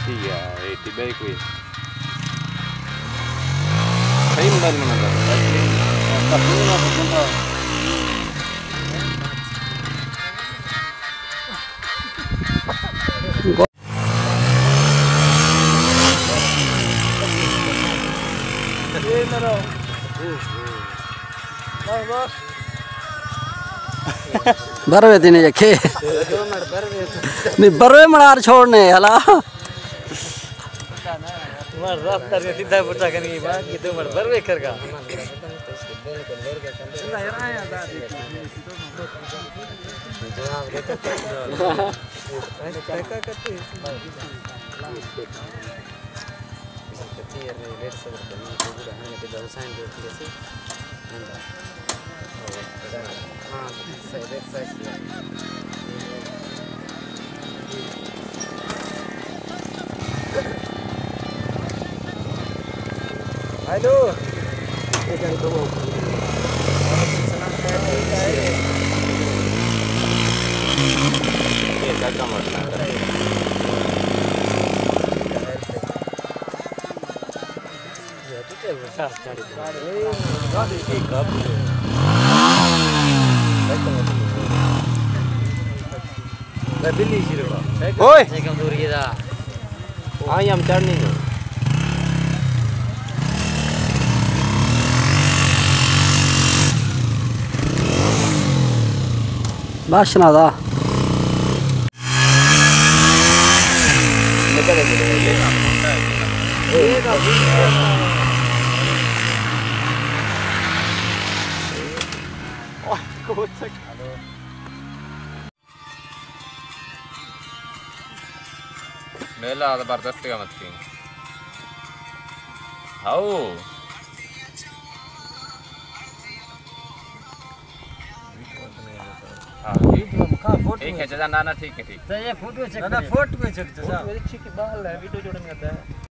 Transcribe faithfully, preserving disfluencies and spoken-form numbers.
یا ایٹی بے کوئی۔ صحیح موبائل بنا کر۔ بروے تینے یکھے۔ نہیں، بروے مڑار چھوڑنے، ہلا۔ مر رفتار میں سیدھا پٹا کنی، باقی تو مر بروے کر گا۔ ہیلو۔ اوئے۔ آئی ایم چڑھنی ہے۔ بس نہ دا۔ میلہ زبردست کا مت کی۔ ہاؤ۔ ہاں، ٹھیک ہے، چچا، نہ، نہ، ٹھیک ہے، ٹھیک ہے۔ نہ، نہ، فوٹو چیک کرو۔ فوٹو چیک، چچا۔ فوٹو چیک باہر ہے، ویڈیو جوڑن کرتا ہے۔